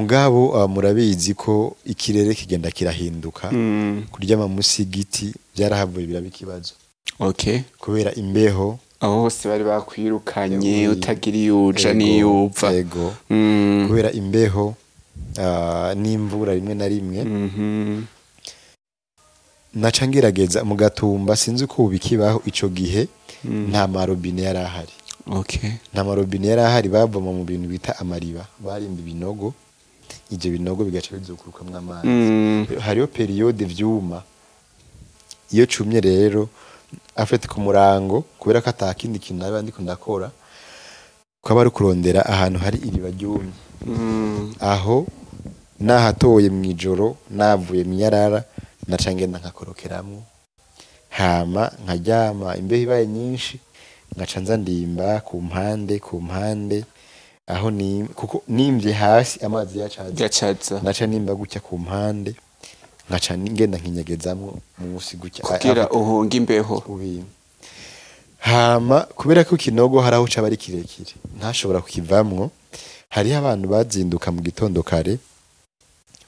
Mugabo murabizi ko ikirere kigenda kirahinduka. Kuryama musi y'igiti byarahavuye biraba ikibazo kubera imbeho. Aho hose bari bakwirukanye, utagira iyo uja Ego, n'iyo uva. Ego. Kubera imbeho n'imvura rimwe na rimwe. Naca ngerageza mu Gatumba, sinzi uko ubu bikibaho, ico gihe nta marobine yari ahari. Nta marobine yari ahari, bavoma mu bintu bita amariba, barimba ibinogo, ivyo binogo bigaca bizukurukamwo amazi. Hariho période vyuma, iyo cumye rero afite ku murango, kubera ko atakindi kintu naba ndiko ndakora kwaba ari kurondera ahantu hari iriba ryumye. Aho nahatoye mw'ijoro navuye mw'iyarara, naca ngenda nkakorokeramwo, hama nkaryama. Imbeho ibaye nyinshi nkaca nza ndimba ku mpande ku mpande aho ni kuko nimvye hasi amazi yacaza. Gacaza. Naca nimba gutya ku mpande, nkaca ngenda nkinyegezamwo munsi gutya. Kugira uhunge imbeho. Ubi hama kubera ko ikinogo hari aho caba ari kirekire ntashobora kukivamwo, hariho abantu bazinduka mu gitondo kare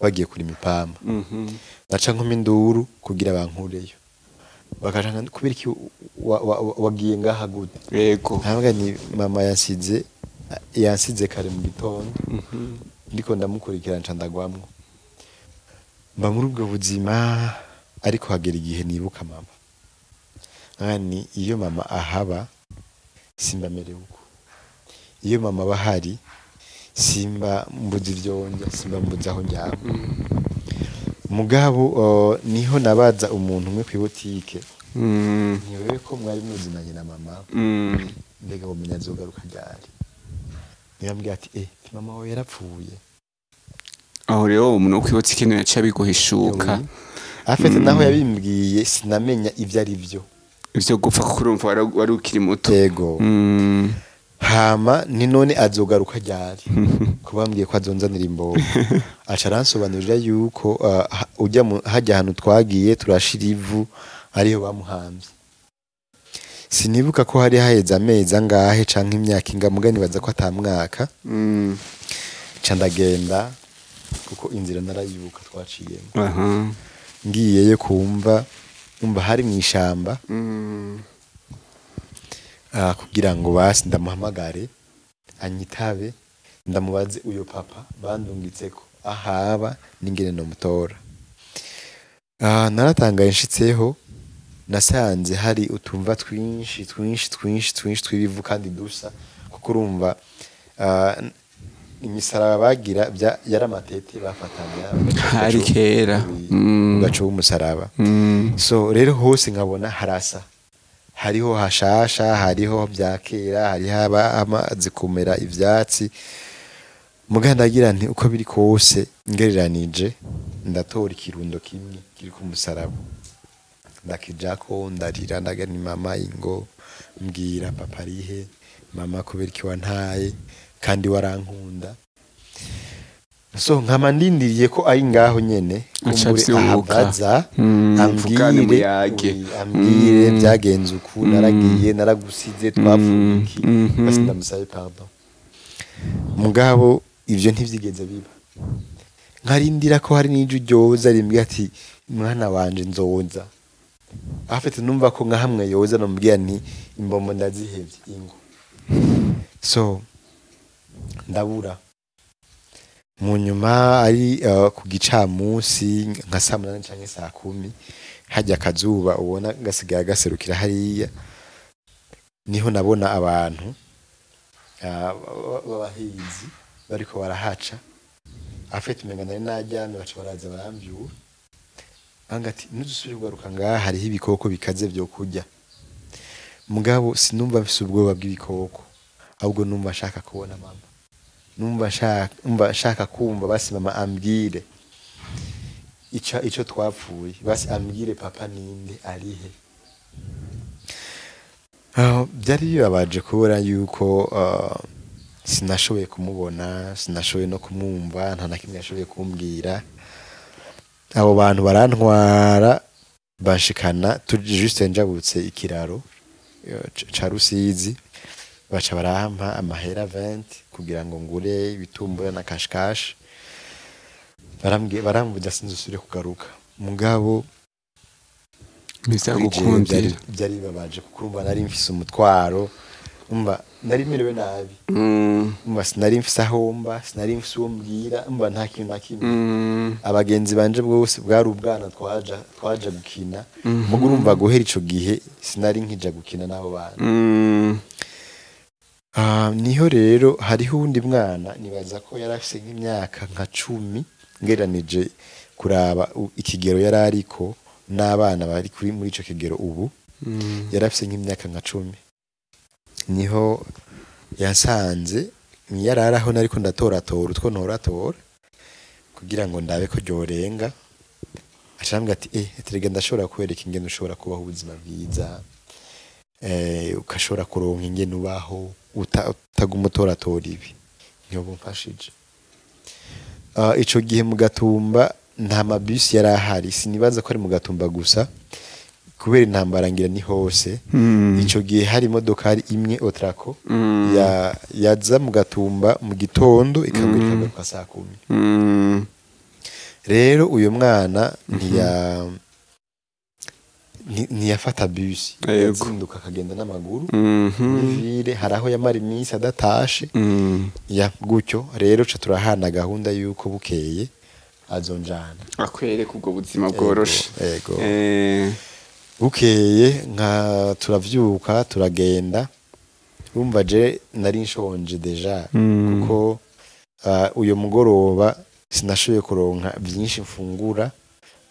bagiye kurima ipampa. Naca nkoma induru kugira bankureyo, bakaca kubera iki wagiye ngaha gute? Ntabwo ni mama yansize kare mu gitondo, ndiko ndamukurikira nca ndagwamwo. Mba muri ubwo buzima, ariko hagera igihe nibuka mama. Nkani iyo mama ahaba simba merewe uko, iyo mama aba ahari simba mbuze ivyo ndya, simba mbuze aho ndyama. Mugabo niho nabaza umuntu umwe kw'ibotike: "Ni wewe ko mwari muzinanye na mama, mbega womenya azogaruka ryari?" Niyo ati: "Eh, mama wawe yarapfuye." Aho rero umuntu wo kwibutsa ikintu yaca biguhishuka. Afite naho yabimbwiye sinamenya ivyo ari vyo. Ivyo gupfa, kuko urumva wari ukiri muto. Yego. Hama ni none azogaruka ryari kubambwiye ko azonzanira imbogo? Aca aransobanurira yuko ujya hajya ahantu twagiye turashira ivu ariho bamuhamvye. Sinibuka ko hari haheze amezi angahe canke imyaka inga, muga nibaza ko ata mwaka. Ca ndagenda kuko inzira narayibuka twaciyemo. Ngiyeyo kumva umva hari mw'ishamba, kugira ngo basi ndamuhamagare anyitabe, ndamubaze uyo papa bandungitseko ahaba n'ingene nomutora. Naratangaye nshitseho, nasanze hari utumva twinshi twinshi twinshi twinshi tw'ibivu kandi dusa, kuko urumva imisaraba bagira yari amatete bafatanya Hari kera. Ugaca umusaraba. So rero hose nkabona harasa, hariho hashasha, hariho bya kera, hariho aba amazi kumera ivyatsi. Muga ndagira nti uko biri kose ngereranije ndatora ikirundo kimwe kiri ku musaraba, ndakijako, ndarira, ndaga ni mama ingo mbwira papa arihe, mama kubera iki wantaye kandi warankunda? So nkama ndindiriye ko ari ngaho nyene Aca kumbure avyuka. ahavaza Mvugane, ambwire muyage. Oui, ambwire byagenze uku, naragiye naragusize, twapfuye iki, basi ndamusabe pardon. Mugabo ivyo ntivyigeze biba. Nkarindira ko hari n'ijwi ryoza rimbwira ati: "Mwana wanje, nzoza." Afite numva ko nka hamwe yoza namubwira nti: "Imbombo ndazihevye, ingo." So ndabura. Mu nyuma ari ku gicamunsi nka saa 8 canke saa 10, hajya akazuba ubona gasigaye gaserukira hariya, niho nabona abantu b'abahinzi bariko barahaca. Afite umenga nari naryamye, baca baraza baramvyura, banga ati: "Ntuzusubire kugaruka ngaha, hariho ibikoko bikaze vyo kurya." Mugabo sinumva mfise ubwoba bw'ibikoko, ahubwo numva nshaka kubona mama, numva nshaka kumva basi mama ambwire ico twapfuye, basi ambwire papa ninde, arihe. Byari bibabaje kubona yuko sinashoboye kumubona, sinashoboye no kumwumva, nta na kimwe yashoboye kumbwira. Abo bantu barantwara banshikana juste njabutse ikiraro ca Rusizi, baca barampa amahera 20 kugira ngo ngure ibitumbura na cash cash. Barambwiye, barambuza sinzi usubire kugaruka, mugabo Bizagukundira. Byari bibabaje kuko urumva nari mfise umutwaro, umva nari merewe nabi, umva sinari mfise aho mba, sinari mfise uwo mbwira, umva nta kintu na kimwe. Abagenzi banje bwose bwari ubwana twaja gukina, mugo urumva guhera ico gihe sinari nkija gukina n'abo bana. Niho rero hariho uwundi mwana, nibaza ko yari afise nk'imyaka nka 10, ngereranije kuraba ikigero yari ariko n'abana bari kuri muri ico kigero ubu, yari afise nk'imyaka nka 10. Niho yasanze yarari aho nariko ndatoratora utwo ntoratora kugira ngo ndabe ko ryorenga, acambwira ati erega ndashobora kwereka ingene ushobora kubaho ubuzima bwiza, ugashobora kuronka ingene ubaho utaguma utoratora ibi. Niho bumfashije. Ico gihe mu Gatumba nta mabisi yari ahari, sinibaza ko ari mu Gatumba gusa kubera intambara ngira ni hose. Ico gihe hari imodokari imwe Otraco yaza mu Gatumba mu gitondo ikagura ikagaruka saa 10. Rero uyu mwana ntiyafata bisi, yazinduka akagenda n'amaguru muri ville, hari aho yamara iminsi adatashe. Ya gutyo rero ca turahana gahunda yuko bukeye azonjana akwereka ubwo buzima bworoshe. Yego. Bukeye nka turavyuka turagenda, urumva je nari nshonje déjà, kuko uyo mugoroba sinashoboye kuronka vyinshi mfungura,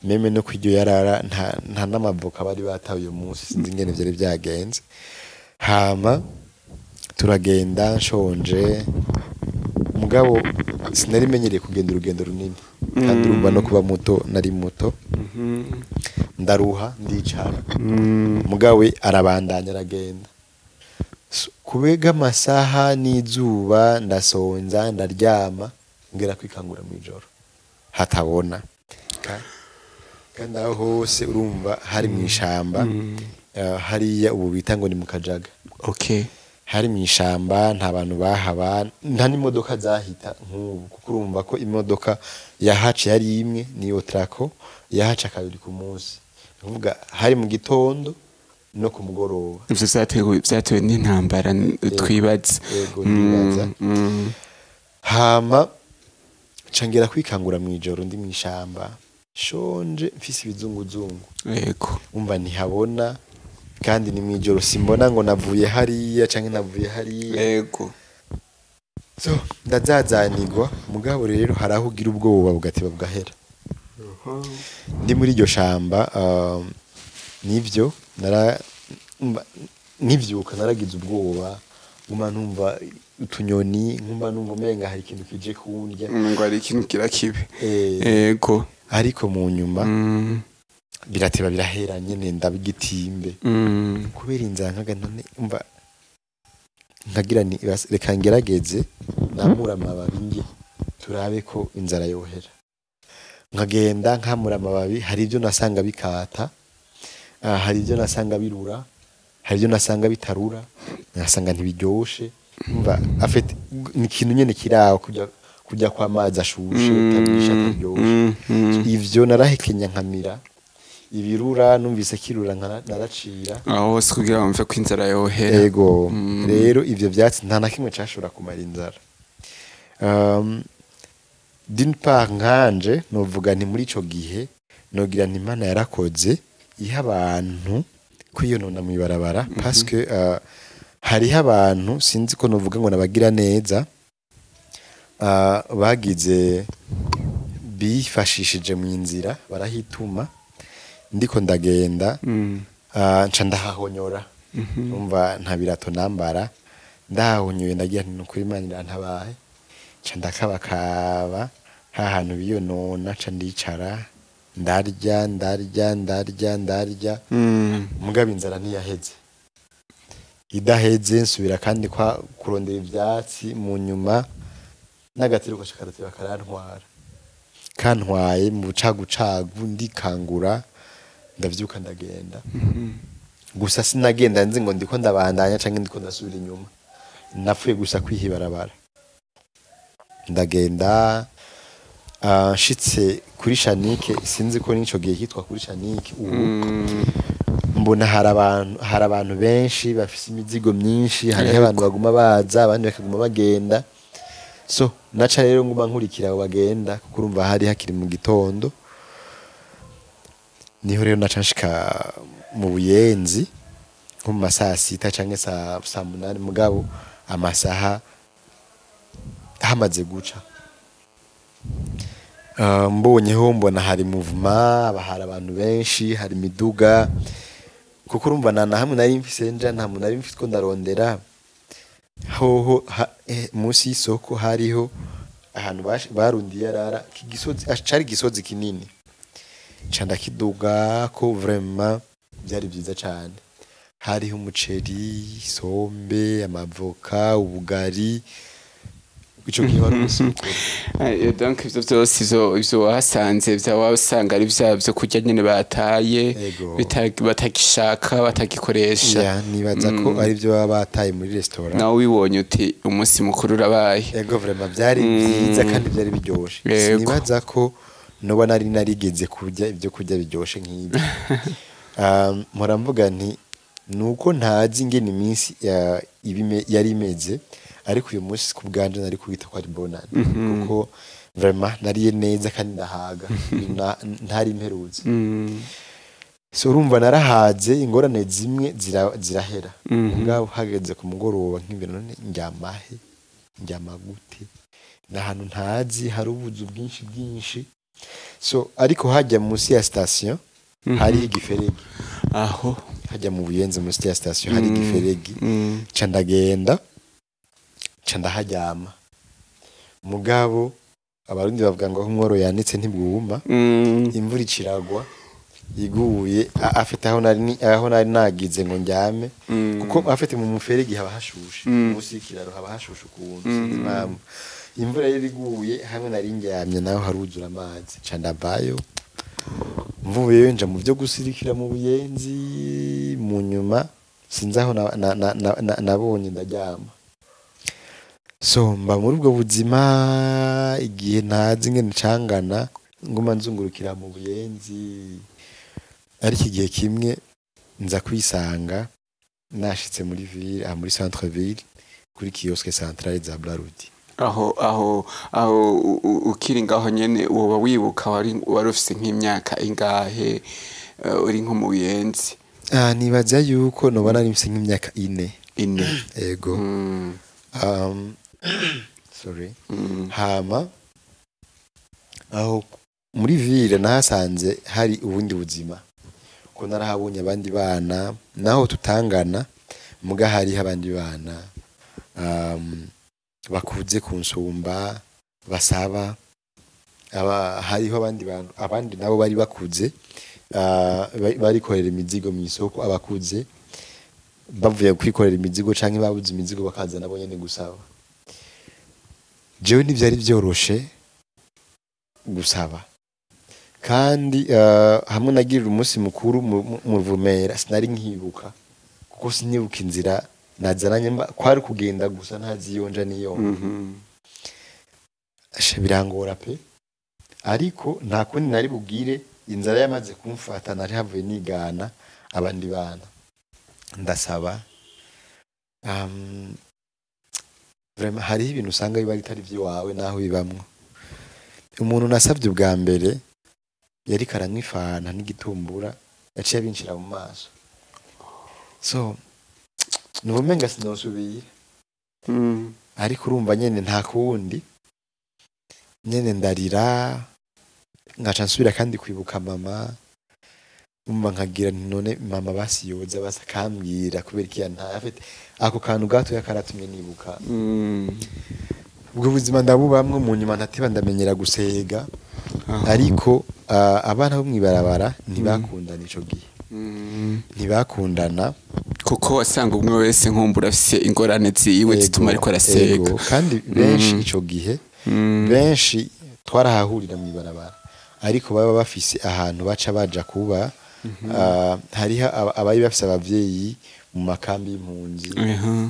même no kwiryo yarara nta n'amavoka bari bataye uyo munsi, sinzi ingene vyari vyagenze. Hama turagenda nshonje, mugabo sinari menyereye kugenda urugendo runini, kandi urumva no kuba muto, nari muto, ndaruha ndicara, mugabo arabandanya aragenda. Kubega amasaha n'izuba ndasonza ndaryama, ngera kwikangura mw'ijoro hatabona. Kandi aho hose urumva hari mw'ishamba, hariya ubu bita ngo ni mu Kajaga. Hari mw'ishamba, nta bantu bahaba, nta n'imodoka zahita nk'ubu, kuko urumva ko imodoka yahaca yari imwe, ni Otraco yahaca kabiri ku munsi, ni ukuvuga hari mu gitondo no ku mugoroba. Ivyo vyatewe n'intambara twibaza. Yego, ndibaza. Hama nca ngera kwikangura mw'ijoro ndi mw'ishamba, shonje, mfise ibizunguzungu. Umva ntihabona kandi ni mw'ijoro, simbona ngo navuye hariya canke navuye hariya. So ndazazanirwa, mugabo rero hari aho ugira ubwoba bugateba bugahera. Ndi muri iryo shamba, nivyo nara nkivyuka naragize ubwoba, nguma numva utunyoni, nguma numva umenga hari ikintu kije kundya. Ngo hari ikintu kira kibi. Ariko mu nyuma birateba birahera nyene, ndaba igitimbe kubera inzara, nkaga none umva nkagira ni reka ngerageze namura amababi nge turabe ko inzara yohera. Nkagenda nkamura amababi, hari ibyo nasanga bikata, hari ibyo nasanga birura, hari ibyo nasanga bitarura, nasanga ntibiryoshe. Umva afite ni ikintu nyene kiraho kujya kwa mazi ashushe utabisha ataryoshe. Ivyo narahekenya nkamira ibirura, numvise kirura naracira. Aho hose kugira wumve ko inzara yohera. Ego. Rero ivyo vyatsi nta na kimwe cashobora kumara inzara. D'une part nkanje novuga nti muri ico gihe nogira nti Imana yarakoze iha abantu kwiyonona mw'ibarabara, parce que hariho abantu, sinzi ko novuga ngo nabagira neza, bagize bifashishije mu nzira barahituma ndiko ndagenda, nca ndahahonyora. Umva nta birato nambara, ndahahonyoye ndagira nti nukuri Imana irantabaye, nca ndakabakaba ha hantu biyonona, nca ndicara ndarya ndarya ndarya ndarya. Mugabo inzara ntiyaheze, idaheze nsubira kandi kwa kurondera ivyatsi. Mu nyuma n'agatiro karateba karantwara, kantwaye mu bucagucagu ndikangura ndavyuka ndagenda. Gusa sinagenda nzi ngo ndiko ndabandanya canke ndiko ndasubira inyuma, napfuye gusa kwihibarabara ndagenda. Nshitse kuri Shanike, sinzi ko nico gihe hitwa kuri Shanike ubu, mbona hari abantu benshi bafise imizigo myinshi, hariho abantu baguma baza, abandi bakaguma bagenda. So naca rero nguma nkurikira abo bagenda, kuko urumva hari hakiri mu gitondo. Niho rero naca nshika mu Buyenzi nko mu masaha 6 canke saa 8, mugabo amasaha hamaze guca. Mbonyeho mbona hari mouvement, hari abantu benshi, hari imiduga, kuko urumva nta na hamwe nari mfise nja, nta muntu nari mfise ko ndarondera. Hoho munsi y'isoko hariho ahantu barundiye arara kigisozi, cari igisozi kinini, ca ndakiduga ko. Vraiment byari byiza cane, hariho umuceri, isombe, amavoka, ubugari. Ico gihe wari umusi mukuru. Donc ivyo vyose, ivyo wahasanze vya wasanga ari vya kurya nyene bataye, batagishaka, batagikoresha. Ya, nibaza ko ari byo baba bataye muri restaurant. Nawe wibonye uti umunsi mukuru urabaye. Ego, vraiment byari byiza kandi byari biryoshe. Sinibaza ko noba nari narigeze kurya ibyo kurya biryoshe nk'ibyo. Mpora mvuga nti nuko ntazi ingene iminsi yari imeze, ariko uyu munsi ku bwanje nari kubita ko ari bonane, kuko vraiment nariye neza kandi ndahaga. Ibintu ntari mperutse. So urumva narahaze, ingorane zimwe zirahera. Mugabo hageze ku mugoroba nk'ibintu, none ndyamahe, ndyama gute? Ni ahantu ntazi, hari ubuzu bwinshi bwinshi. So ariko hajya munsi ya station hariho igiferegi. Aho? Hajya mu Buyenzi munsi ya station hari igiferegi. Ca ndagenda, ca ndaharyama. Mugabo Abarundi bavuga ngo aho umworo yanitse ntibwuma. Imvura iciragwa. Iguye, afite aho nari nagize ngo ndyame, kuko afite mu muferegi haba hashushe, munsi y'ikiraro haba hashushe ukuntu, sinzi impamvu. Imvura yari iguye, hamwe nari ndyamye naho haruzura amazi, ca ndavayo. Mvuyeyo nja mu byo gusirikira mu Buyenzi. Mu nyuma sinzi aho nabonye ndaryama. So mba muri ubwo buzima igihe ntazi ingene cangana, nguma nzungurukira mu Buyenzi. Ariko igihe kimwe nza kwisanga nashitse muri ville, aha muri centre ville, kuri kiosque centrale za Brarudi. Aho ukiri ngaho nyene, woba wibuka wari ufise nk'imyaka ingahe, uri nko mu Buyenzi? Ah, nibaza yuko noba nari mfise nk'imyaka 4. 4? Ego. Sorry. Hama aho muri ville nahasanze hari ubundi buzima, ko narahabonye abandi bana naho tutangana, muga hariho abandi bana bakuze kunsumba basaba. Aba hariho abandi bantu, abandi nabo bari bakuze, barikorera imizigo mu isoko. Abakuze bavuye kwikorera imizigo canke babuze imizigo, bakaza nabo nyene gusaba. Jewe ntivyari vyoroshe gusaba, kandi hamwe nagirira umunsi mukuru mu Ruvumera sinari nkibuka, kuko sinibuka inzira nazananye, kwari kugenda gusa ntazi iyo nja niyo. Asha, birangora pe, ariko nta kundi nari bugire, inzara yamaze kumfata. Nari havuye nigana abandi bana, ndasaba. Vraiment hariho ibintu usanga biba bitari iby'iwawe naho bibamwo. Umuntu nasabye ubwa mbere yariko aranywa ifanta n'igitumbura, yaciye abinshira mu maso. So numva umenga sinosubira. Ariko urumva nyene nta kundi nyene, ndarira, ngaca nsubira kandi kwibuka mama. Umva nkagira nti none mama basi yoza, basi akambwira kubera iki yantaye. Afite ako kantu gatoya karatumye nibuka. Ubwo buzima ndabubamwo. Mu nyuma ntateba ndamenyera gusega. Ariko abana bo mw'ibarabara ntibakundana ico gihe. Ntibakundana. Kuko wasanga umwe wese nkumbura afise ingorane ziwe zituma ariko arasega. Ego, kandi benshi ico gihe, benshi twarahahurira mw'ibarabara, ariko baba bafise ahantu baca baja kuba. Hariho abari bafise abavyeyi mu makambi y'impunzi,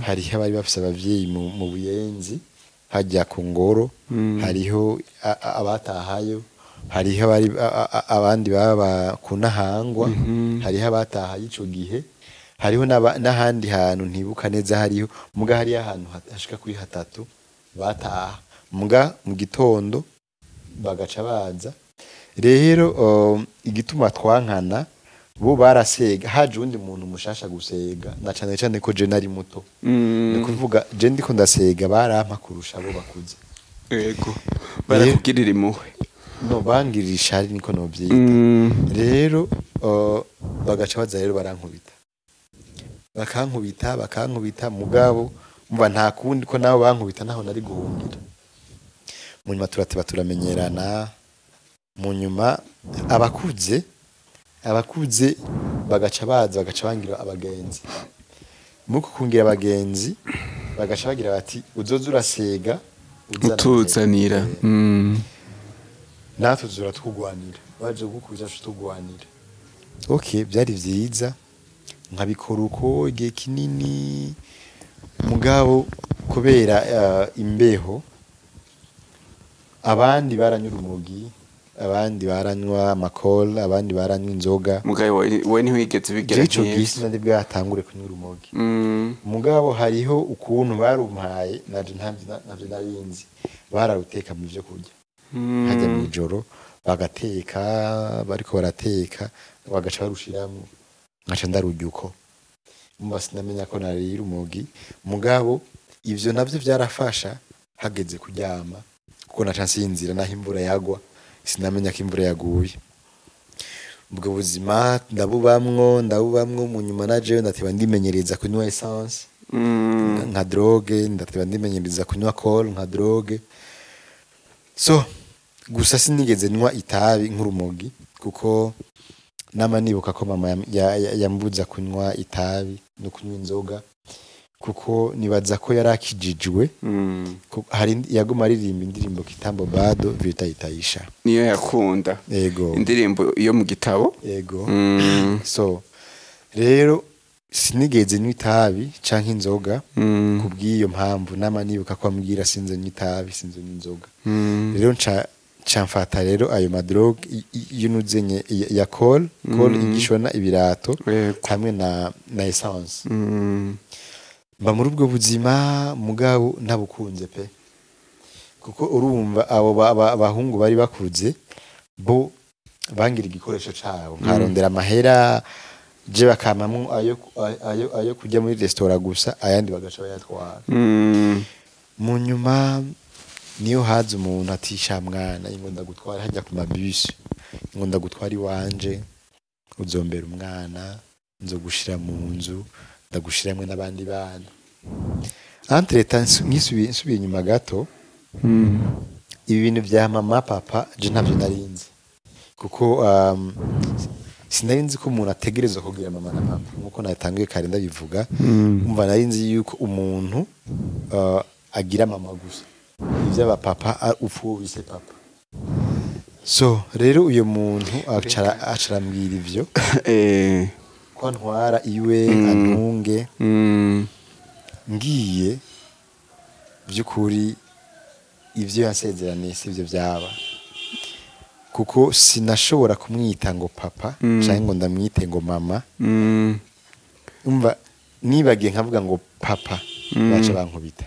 hariho abari bafise abavyeyi mu Buyenzi. hajya ku ngoro, hariho abatahayo, hariho abandi baba ku Ntahangwa, hariho abatahayo ico gihe, hariho n'ahandi hantu ntibuka neza, hariho muga hariyo ahantu hashika kuri hatatu bataha muga mu gitondo bagaca baza. Rero igituma twankana, bo barasega, haje uwundi muntu mushasha gusega, na cane cane ko je nari muto, ni kuvuga je ndiko ndasega barampa kurusha abo bakuze. Yego, barakugirira impuhwe. No bangirira ishari, niko novyita. Rero bagaca baza rero barankubita, bakankubita, bakankubita, mugabo mba nta kundi ko nabo bankubita, ntaho nari guhungira. Mu nyuma turateba turamenyerana. Mu nyuma abakuze bagaca baza, bagaca bangira abagenzi. Muko kungira abagenzi, bagaca bagira bati uzoza urasega uzana utuzanira. Natwe tuzora twugwanira, baje gukubita tugwanira. Okay, byari vyiza, nkabikora uko igihe kinini, mugabo kubera imbeho, abandi baranywa urumogi, abandi baranywa amakol, abandi baranywa inzoga. Mugabo we ntiwigeze bigera Jewe ico gihe nk'ivyo. Sinari bwatangure kunywa urumogi. Mugabo hariho ukuntu barumpaye, naje ntavyo narinzi, bararuteka mu vyo kurya hajya mw'ijoro, bagateka, bariko barateka bagaca barushiramwo, nkaca ndarurya uko. Mba sinamenya ko nariye urumogi, mugabo ivyo navyo vyarafasha hageze kuryama, kuko naca nsinzira naho imvura yagwa, sinamenya ko imvura yaguye. Ubwo buzima ndabubamwo, ndabubamwo. Mu nyuma najewe ndateba ndimenyereza kunywa essence nka drogue, ndateba ndimenyereza kunywa colle nka drogue. So gusa sinigeze nywa itabi nk'urumogi, kuko nama nibuka ko mama yambuza kunywa itabi no kunywa inzoga, kuko nibaza ko yarakijijwe. Hari yaguma aririmba indirimbo "Kitambo bado vita itaisha". Niyo yakunda. Ego. Indirimbo yo mu gitabo. Ego. So rero sinigeze nywa itabi canke inzoga kubw'iyo mpamvu. Nama nibuka ko ambwira sinze nywa itabi, sinze nywa inzoga. Rero nca mfata rero ayo ma drogue y'unuzenye ya colle igishona ibirato hamwe na essence. Mba muri ubwo buzima, mugabo ntabukunze pe, kuko urumva abo abahungu bari bakuze bo bangira igikoresho cabo, nkarondera amahera je bakampamwo ayo kujya muri restaurant gusa, ayandi bagaca bayatwara. Mu nyuma niyo haza umuntu ati: "Sha mwana, ingo ndagutwara hajya ku mabisi, ingo ndagutwara iwanje, uzombera umwana, nzogushira mu nzu, ndagushiramwe n'abandi bana." Entre-temps, nkisubiye inyuma gato, ibi bintu vya mama papa je ntavyo narinzi, kuko sinari nzi ko umuntu ategerezwa kugira mama na papa nkuko natanguye kare ndabivuga. Umva, nari nzi yuko umuntu agira mama gusa, ivy'abapapa upfa bise papa. So rero uyo muntu aca arambwira ivyo ko antwara iwe antunge. Ngiye, by'ukuri ivyo yansezeraniye sivyo byaba, kuko sinashobora kumwita ngo papa canke ngo ndamwite ngo mama. Umva, nibagiye nkavuga ngo papa, baca bankubita.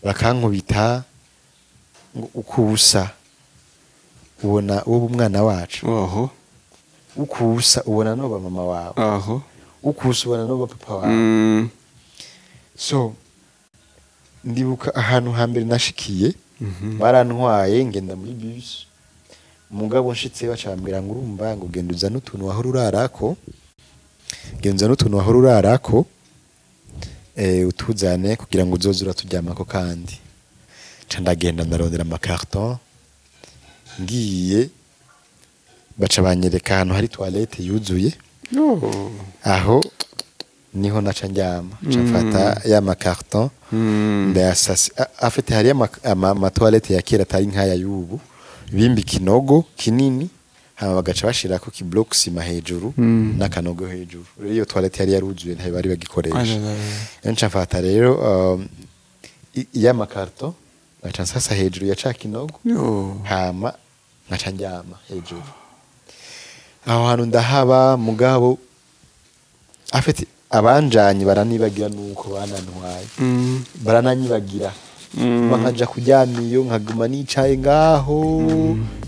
Bakankubita ngo ukubusa ubona wowe umwana wacu, ukubusa ubona noba mama wawe, ukubusa ubona noba papa wawe. So ndibuka ahantu hambere nashikiye, barantwaye ngenda muri bus, mugabo nshitse bacambwira ngo urumva ngo genda uzane utuntu wahora urarako, genda uzane utuntu wahora urarako, utuzane kugira ngo uzoze uraturyamako. Kandi nca ndagenda ndarondera ama carton, ngiye baca banyereka ahantu hari toilette yuzuye. Aho niho naca ndyama, nca mfata ya ma carton ndayasasa. Afite hariyo ama toilette ya kera atari nk'aya y'ubu, bimba ikinogo kinini, hama bagaca bashirako ki bloc ciment hejuru n'akanogo hejuru. Rero iyo toilette yari yaruzuye, ntayo bari bagikoresha. Rero nca mfata rero Y'amakarto nkaca nsasa hejuru ya ca kinogo. Yo. Hama nkaca ndyama hejuru aho hantu ndahaba. Mugabo afite abanjanye baranibagira nuko banantwaye, barananyibagira. Nkaja kuryama iyo, nkaguma nicaye ngaho,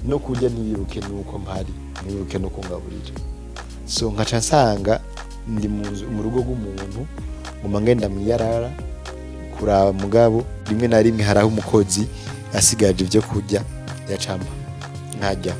no kurya ntibibuke nuko mpari, ntibibuke no kungaburira. So nkaca nsanga ndi mu nzu, mu rugo rw'umuntu, nguma ngenda mwiyarara kuraba. Mugabo rimwe na rimwe haraho umukozi asigaje ibyo kurya yacama nkarya.